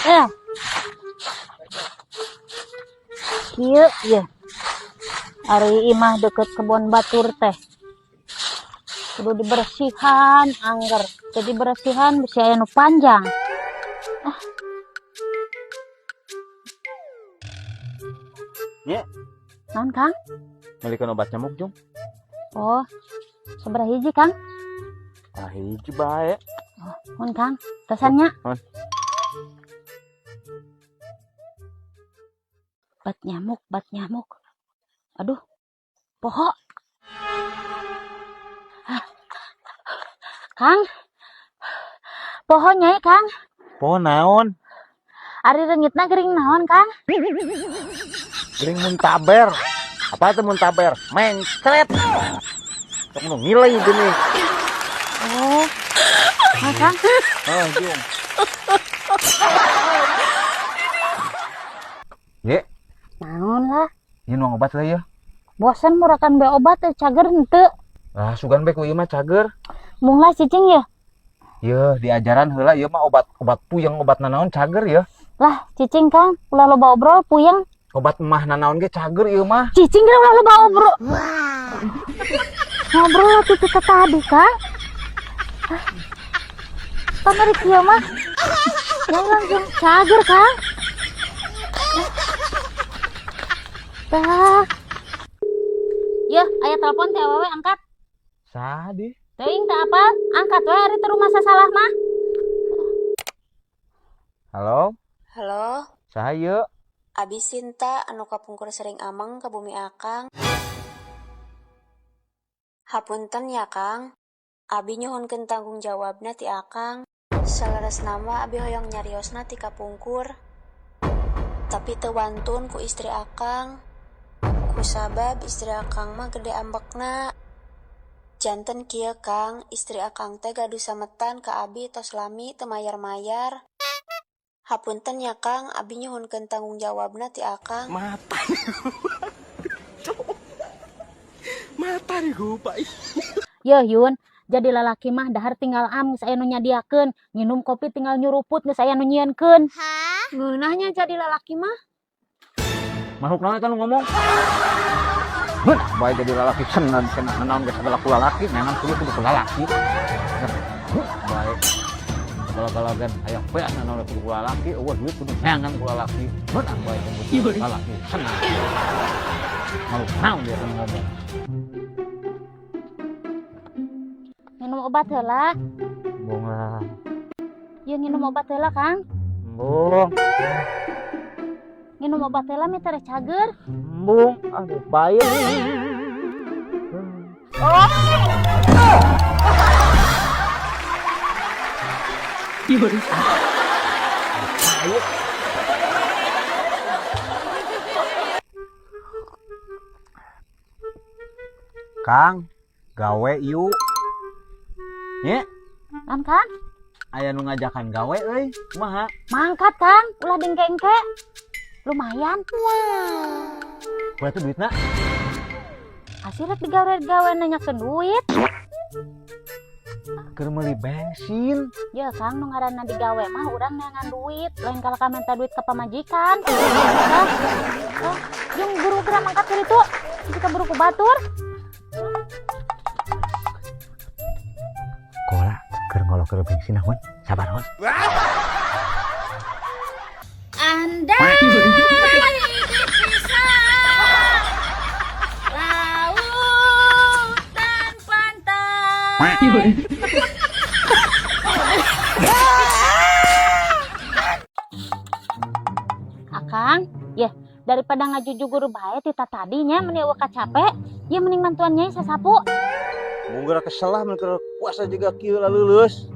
Eh. Kieu ye. Ari imah deket kebon batur teh. Kudu dibersihan angger. Teu dibersihan bisi aya nu panjang. Ah. Nye. Naon, Kang? Melikeun obat nyamuk, Jung. Oh. Sabaraha hiji, Kang? Ah, hiji bae. Oh, mun Kang, tasannya. Mun. Obat nyamuk, obat nyamuk. Aduh, poho. Kang, poho nyai, Kang. Poho naon? Ari reungitna gering naon, Kang? Gering muntaber. Apa itu muntaber? Mencret. Sok nu ngilai gini. Oh. Nah, Kang. Oh, Jung. Ye. Naon lah? Ini nuang obat lah ya. Bosan murakan be obat teh cager henteu. Lah sugan be ku ieu mah cager. Mung lah cicing ya. Yeuh, diajaran heula ieu mah obat obat puyeng, obat nanaon cager ya. Lah cicing Kang, ulah loba obrol puyeng. Obat mah nanaon ge cager ieu mah. Cicing ge ulah loba obrol. Ngobrol lah tuh kita tadi, Kang. Pamari kieu mah. Ya langsung cager, Kang. Tah. Ya, aya telepon teh awewe angkat. Saha deh? Teuing teh apa? Angkat we ari teu rumah sasalah mah. Halo? Halo. Saha ieu? Abi Sinta anu kapungkur sering ameng ka bumi Akang. Hapunten ya Kang. Abi nyuhunkeun tanggung jawabna ti Akang. Saleresna mah abi hoyong nyariosna ti kapungkur. Tapi teu wantun ku istri Akang. Kusabab istri Akang mah gede ambekna. Janten kieu Kang, istri Akang teh gaduh sametan ka abi tos lami teu mayar-mayar. Hapunten ya Kang, abi nyuhunkeun tanggung jawabna ti Akang. Mata mata nih gue. Yeuh Yun, jadi lalaki mah dahar tinggal am geus aya nu nyadiakeun, nginum kopi tinggal nyuruput geus aya nu nyieunkeun. Ngeunahnya jadi lalaki mah. Makhluk naon eta nu ngomong? Mun bae jadi lalaki senan senan naon geus sagala ku lalaki, memang kudu kudu ku lalaki. Bae. Segala-galagan hayang beas naon kudu ku lalaki, eueuh duit kudu neangan ku lalaki. Mun bae kudu lalaki senan. Makhluk naon dia nu ngomong? Minum obat heula. Embung lah. Ieu nginum obat heula, Kang. Embung. Nginum obat heula mah teh cager. Embung, aduh bae. Oh. Kang, gawe yuk. Nye? Kan, Kang? Aya nu ngajakan gawe euy, kumaha? Mangkat, Kang, ulah dengkengke. Lumayan. Wow. Berarti duitna? Asih rek digawe-gawe nanyakeun duit. Keur meuli bensin. Ya, Kang, nu ngaranna digawe mah urang neangan duit, lain kalah ka minta duit ka pamajikan. Hah? Jeung buru geura mangkat ka ditu. Jika buru ku batur. Kola keur ngolokeun bensin naon? Sabar hon. Andai dipisah laut dan pantai. Akang, ya daripada ngajujugur bae ti tadinya meni eueuh kacape, ya mending bantuan nyai sasapu. Mun geura kesel lah mun keur puasa juga kieu laleuleus.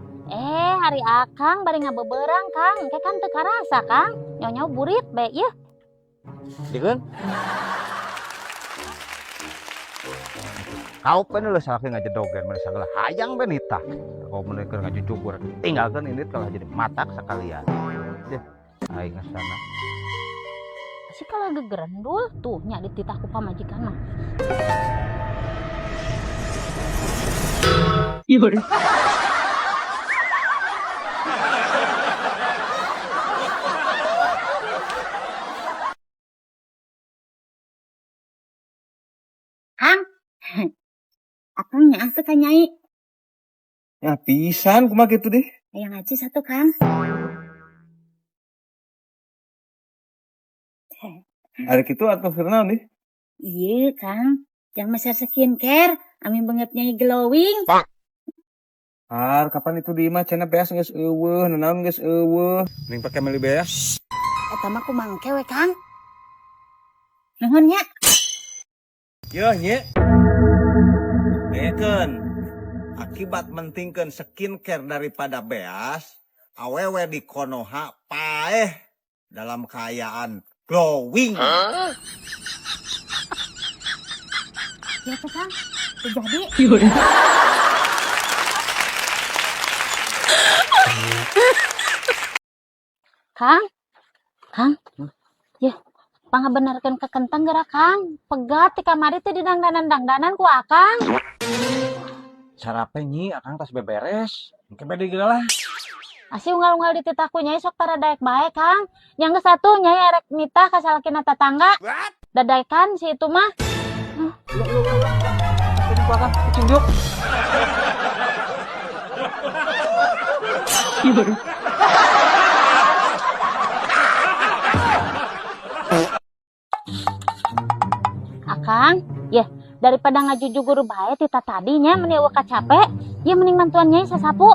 Hari Akang bari ngabeberang, Kang. Engke kan teu karasa, Kang. Nyaw-nyaw burit bae ieu. Dikeun? Kau kan leuleus salaki ngajedogen mun sagala hayang bae nitah. Kau mun keur ngajujugur, tinggalkeun ini telah jadi matak sekalian. Deh, aing sana. Masih kalah gegerendul tuh nya dititah ku pamajikan mah. Akang nyaah teu ka Nyai? Ya pisan, kumaha kitu deh? Hayang acis atuh, Kang. Ari kitu atuh keur naon deh? Iya, Kang. Jang meser skincare, ami beungeut Nyai glowing. Har, kapan itu di imah cenah beas geus euweuh, nanaon geus euweuh. Mending pake meuli beas. Eta mah kumangke we, Kang. Nuhun nya. Yeuh nye. Dengekeun. Akibat mentingkeun skincare daripada beas, awewe di Konoha paeh dalam keadaan glowing. Ya tuh, Kang. Teu jadi. Kang, Kang, ya, pangabenerkeun kekenteng geura, Kang. Pegat ti kamari teh didangdanan-dangdanan ku Akang. Sarape, Nyi, Akang tas beberes. Engke bade lah. Asih unggal-unggal dititah ku Nyai sok tara daek bae, Kang. Yang geus atuh Nyai erek nitah ka salakina tatangga. Dadaekan si itu mah. Kucing ku Akang, kucing yuk. Akang, ya daripada ngajujugur bae ti tadinya meni euweuh kacape, ya mending mantuan Nyai sasapu.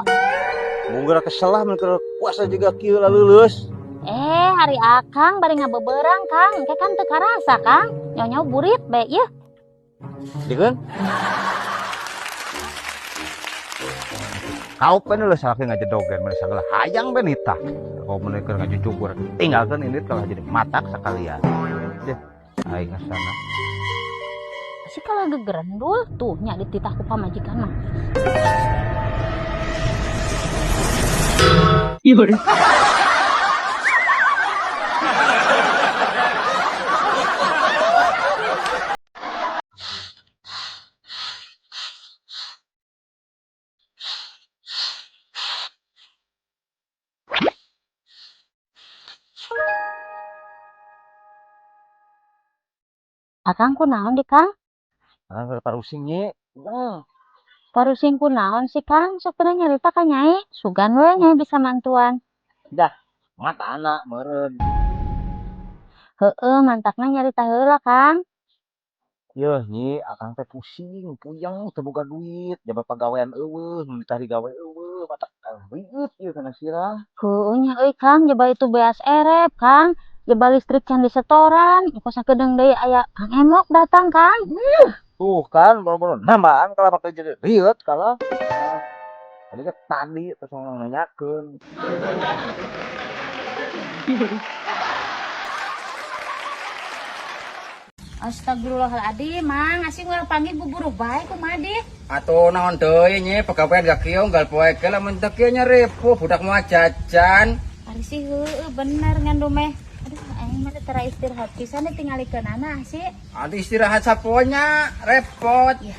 Mun geura kesel lah, mun keur puasa juga kieu laleuleus. Eh, hari Akang bari ngabeberang, Kang. Engke kan teu karasa, Kang. Nyaw-nyaw burit bae ieu. Dikeun. Kau pen leuh salaki ngajedogen mun sagala hayang be nitah. Kau mun keur ngajujugur, tinggalkeun ini kalau jadi matak sekalian. Deh, aing sana. Si kalah gegerendul tuh nya dititah ku pamajikan mah. Akang kunaon di, Kang? Akang keur parusing, Nyi. Parusing kunaon sih, Kang? Sok pernah nyarita ka Nyai. Sugan we Nyai bisa mantuan. Matana meureun. Heeh, mantakna nyarita heula, Kang. Yeuh, Nyi, Akang teh pusing, puyeng, teu boga duit, jaba pagawean euweuh, nu ditah digawe euweuh, matak rieut ieu kana sirah. Heueuh nya euy, Kang, jaba itu beas erep, Kang. Jaba listrik can disetoran, engko sakedeung deui aya Kang Emok datang, Kang. Tuh kan, boro-boro nambahan kalah bakal jadi rieut kalah. Tadi kan tadi terus ngomong nanyakeun. Astagfirullahaladzim, Mang, asing ulah panggil buburu bae kumaha di? Atuh naon deui nye pagawean gak kieu unggal poe ge lamun teu kieu nya ripuh budak moal jajan. Ari sih heueuh bener ngan dumeh. Aduh, aing mah teu tara istirahat pisan ditingalikeun anak sih. Atuh istirahat saponya repot. Ya,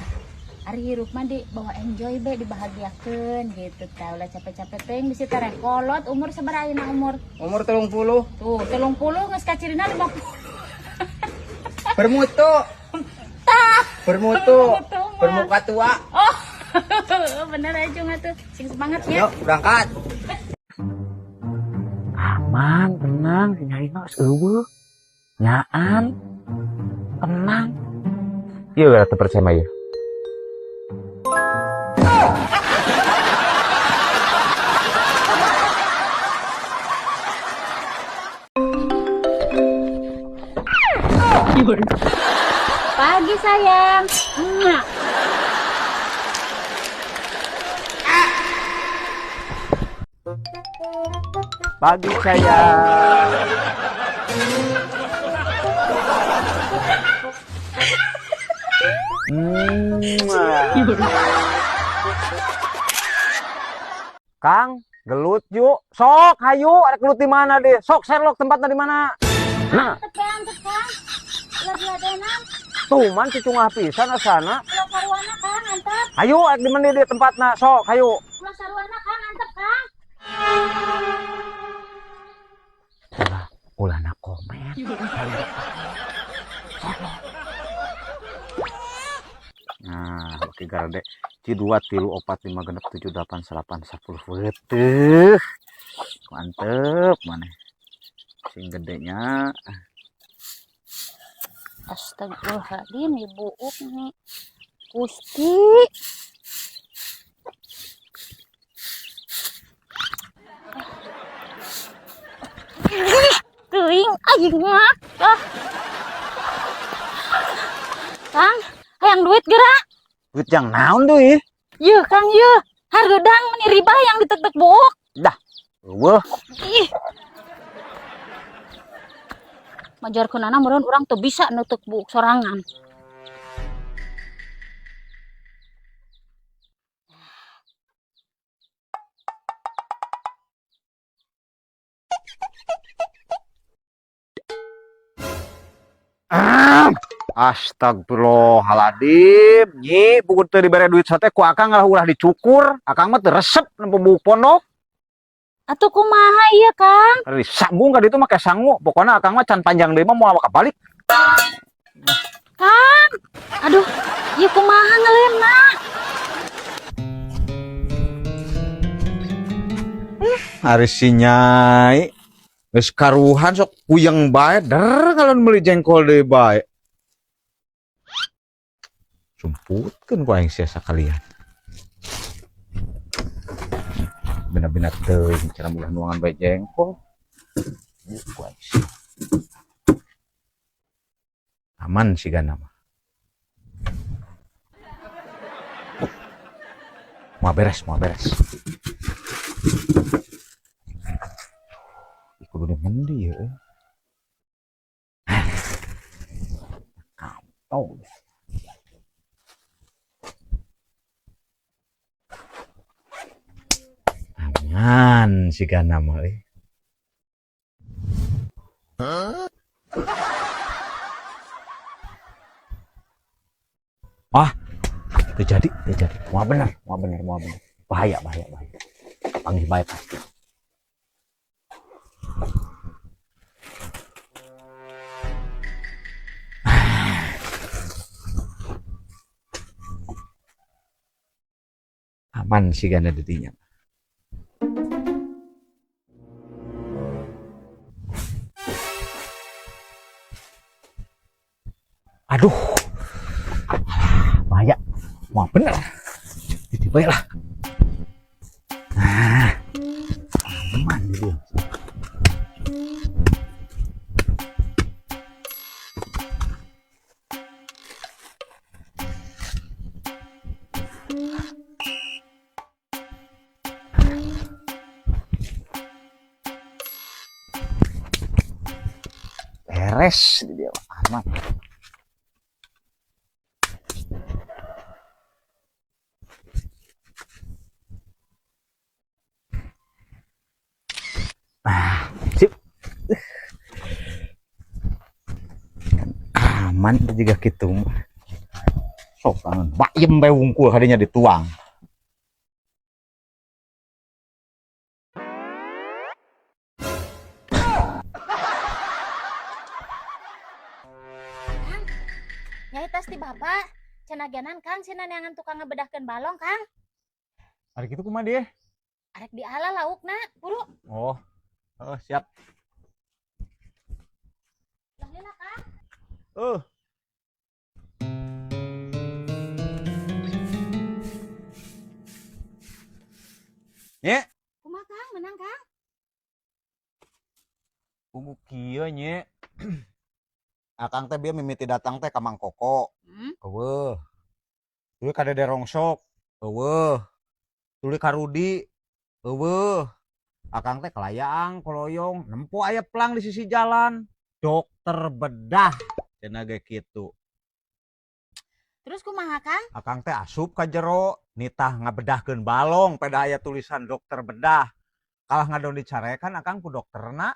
ari hirup mah di bawa enjoy be dibahagiakeun gitu tah, ulah capek-capek teuing bisi tereh kolot. Umur sabaraha ayeuna umur? Umur 30. Tuh, 30 geus kacirina 50. Bermutu. Tah. Bermutu. Bermutu mah. Bermuka tua. Oh, bener aja tuh. Sing semangat ya. Yuk, berangkat. Aman, tenang, si Nyai mah geus euweuh. Nyaan. Tenang. Ieu we teu percaya mah ieu. Pagi sayang. Mwah. Pagi sayang. Mwah. Kang, gelut yuk. Sok, hayu, ada gelut di mana deh? Sok, Sherlock tempatnya di mana? Nah. Tekan, tekan. Ulah-ulah. Tuh, man cicungah pisan asana. Ulah saruana, Kang, antep. Hayu, ada di mana deh tempatna? Sok, hayu. Ulah saruana, Kang, antep, Kang. Ulah, ulah nak komen. Nah, Beki garede. 1, 2, 3, 4, 5, 6, 7, 8, 9, 10. Weteuh. Mantep maneh. Sing gedenya. Astagfirullahaladzim, ibu nih. Gusti. Teuing aing mah. Ah. Kang, hayang duit geura. Duit jang naon deui? Yeuh, Kang, yeuh. Hareudang meni riba yang ditek-tek buuk. Dah. Eueuh. Ih. Majarkeunana meureun urang teu bisa neuteuk buuk sorangan. Astagfirullahaladzim, nyi, puguh teu dibere duit sate ku akang lah ulah dicukur. Akang mah teu resep nempo buuk pondok. Atuh kumaha ieu, Kang? Ari disambung ka ditu mah kayak sangu. Pokona akang mah can panjang deui mah moal balik. Kang, aduh, ieu kumaha ngeuleumna? Ari si Nyai geus karuhan sok puyeng bae der kalau meuli jengkol deui bae. Sumputkeun ku aing sia sakalian. Bener-bener teuing cara mulah nuangan bae jengkol. Ku aing sia. Aman sigana mah. Moal beres, moal beres. Ih, kudu di mendi ya. Kantong. Aman sigana mah euy. Ah, terjadi, terjadi. Moal bener, moal bener, moal bener. Bahaya, bahaya, bahaya. Panggih bae pasti. Aman sigana didinya. Aduh, bahaya. Wah bener. Jadi baiklah. Nah, aman dia. Beres dia aman. Ah, sip. Kan aman juga gitu mah. Sok tangan bayem bae wungkul kadinya dituang. Kang, nyai tas di bapak. Cenah genan Kang, cenah neangan tukang ngebedahkeun balong, Kang. Ari kitu kumaha dia? Arek diala laukna, buru. Oh. Oh, siap. Lah heula, Kang. Oh. Nye. Kumaha, Kang? Menang, Kang? Puguh kieu nye. Akang teh bieu mimiti datang teh ka Mang Koko. Eueuh. Tuluy ka Dede Rongsok. Eueuh. Tuluy ka Rudi. Eueuh. Akang teh kelayang, koloyong, nempo aya pelang di sisi jalan. Dokter bedah cenah ge kitu. Terus kumaha, Kang? Akang teh asup ka jero, nitah ngabedahkeun balong pada aya tulisan dokter bedah. Kalah ngadon dicarekan akang ku dokterna.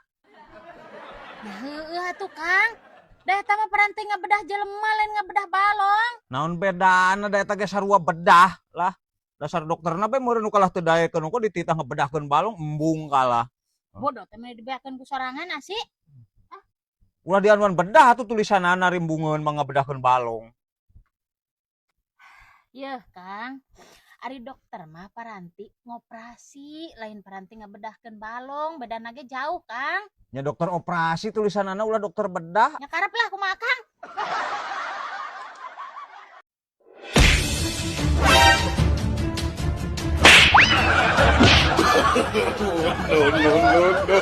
Nah, heueuh atuh, Kang. Da eta mah peranti ngabedah jelema lain ngabedah balong. Naon bedana da eta ge sarua bedah lah. Dasar dokterna bae meureun nu kalah teu daekeun kok dititah ngebedahkeun balong embung kalah. Bodoh teh mah dibeakeun ku sorangan asih. Ulah dianuan bedah atuh tulisanana rimbungeun mah ngabedahkeun balong. Yeuh, Kang. Ari dokter mah paranti ngoperasi, lain paranti ngabedahkeun balong, bedana ge jauh, Kang. Nya dokter operasi tulisanana, ulah dokter bedah. Nya karep lah kumaha, Kang. No, no, no, no.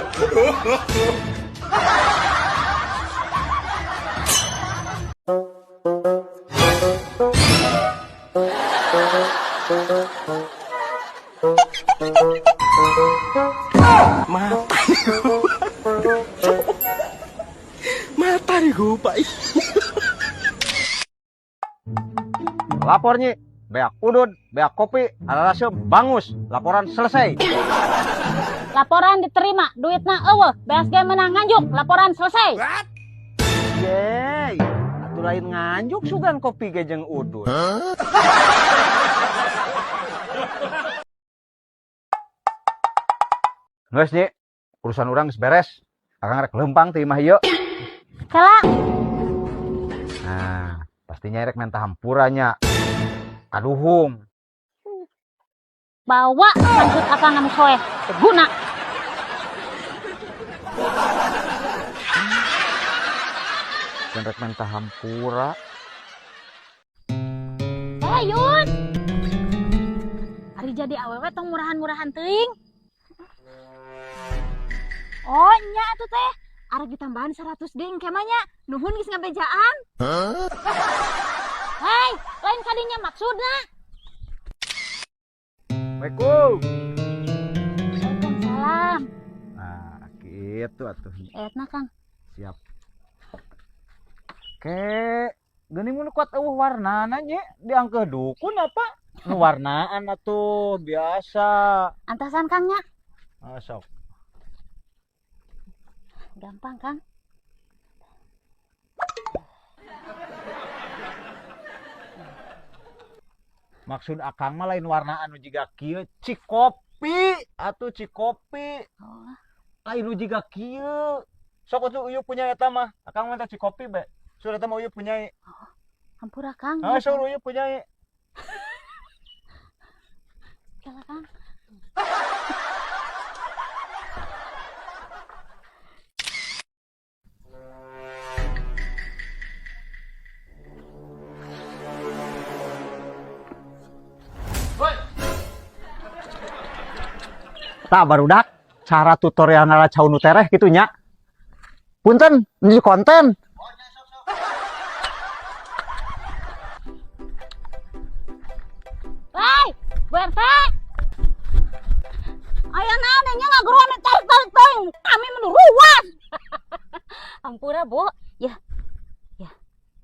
Mata. Mata nih gue, Pak. Lapor, Nyi, beak udud, beak kopi, alarasem bangus. Laporan selesai. Laporan diterima, duitna euweuh, beas ge menang Nganjuk, laporan selesai. Yeay, atuh lain Nganjuk, sugan kopi ge jeung udud. Geus, Nyi, urusan urang geus beres. Akang rek lempang ti imah ieu. Kela. Nah, pastinya rek minta hampuranya. Kaduhung. Bawa sangkut akang anu soeh, teu guna. Dan rek minta hampura. Eh, Yun. Ari jadi awewe tong murahan-murahan teuing. Oh, nya atuh teh. Arek ditambahan 100 deui engke mah nya. Nuhun geus ngabejaan. Hei, lain kadinya maksudna. Assalamualaikum. Waalaikumsalam. Nah, gitu atuh. Etna, Kang. Siap. Ke, geuning mun kuat euweuh warnana, Nyi, diangkeuh dukun apa? Nu warnaan atuh biasa. Antasan, Kang, nya. Ah, sok. Gampang, Kang. Maksud akang mah lain warna anu jiga kieu, cikopi atuh, cikopi. Oh. Lain nu jiga kieu. Sok atuh, Uyu punya eta mah. Akang mah teh cikopi be. Sudah eta mah Uyu punya. Hampura, Kang. Ah, sok Uyu punya. Kela, Kang. Tah, barudak, cara tutorial ngaracau nu tereh kitu nya. Punten, ini konten. Hei, Bu RT. Aya naon nya ngageruan tarik-tarik teuing. Kami mah ruas. Ampura, Bu. Ya. Ya.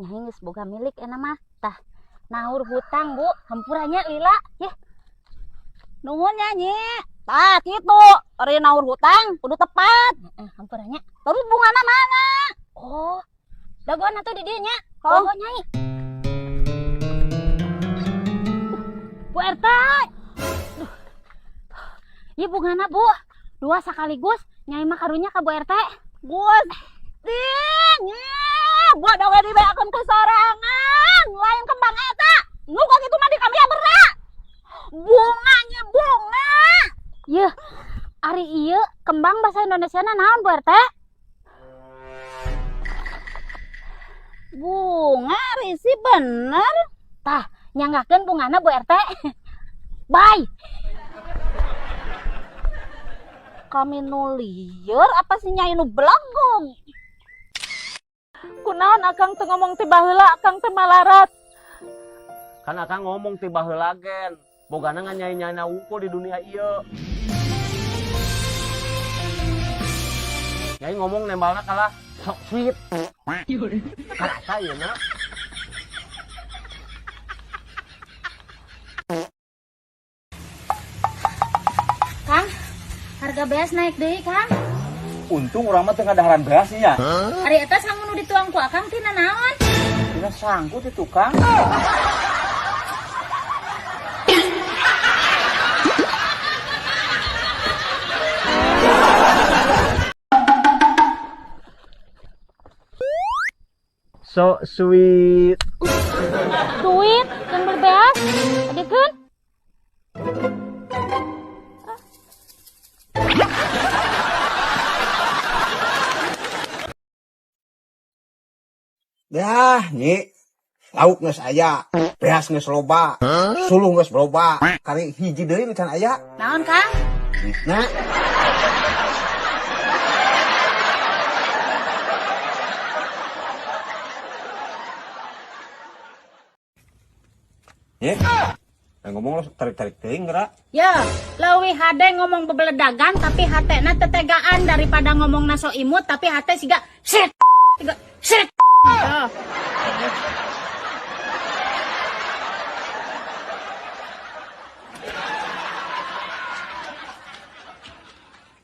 Nyai geus boga milik eta mah. Tah, naur hutang, Bu. Hampura nya lila, ya. Nuhun nya, Nyi. Tah, kitu. Ari naur hutang kudu tepat. Heeh, hampura nya. Terus bungana mana? Oh, dagoan atuh di dieu nya. Oh. Oh, Nyai. Bu RT. Duh. Ieu bungana, Bu. Dua sekaligus, Nyai mah karunya ka Bu RT. Gusti, Nyi, buat oge dibeakeun ku sorangan, lain kembang eta. Nu kok kitu mah di kami berak. Bunganya bunga. Yeuh, ari ieu kembang bahasa Indonesia na naon, Bu RT? Bunga risi bener. Tah, nyanggakeun bungana, Bu RT. Bye. Kami nu lieur apa sih Nyai nu belagog? Kunaon akang teu ngomong ti baheula, akang teh malarat. Kan akang ngomong ti baheula gen. Bogana ngan nyai nyana wungkul di dunia ieu. Nyai ngomong nembalna kalah sok sweet. Karasa ieu na. Kang, harga beas naik deui, Kang. Untung urang mah teu ngadaharan beas nya. Ari eta sangu nu dituang ku akang tina naon? Tina sangku ti tukang. So sweet. Duit yang beli beas. Adikeun. Dah, Nyi. Lauk geus aya, beas geus loba, suluh geus loba, kari hiji deui nu can aya. Naon, Kang? Duitna. Nyi. Yang ngomong lo tarik-tarik teuing geura. Ya, leuwih hade ngomong bebeledagan tapi hatena tetegaan daripada ngomong naso imut tapi hate siga shit. Siga shit. Tuh.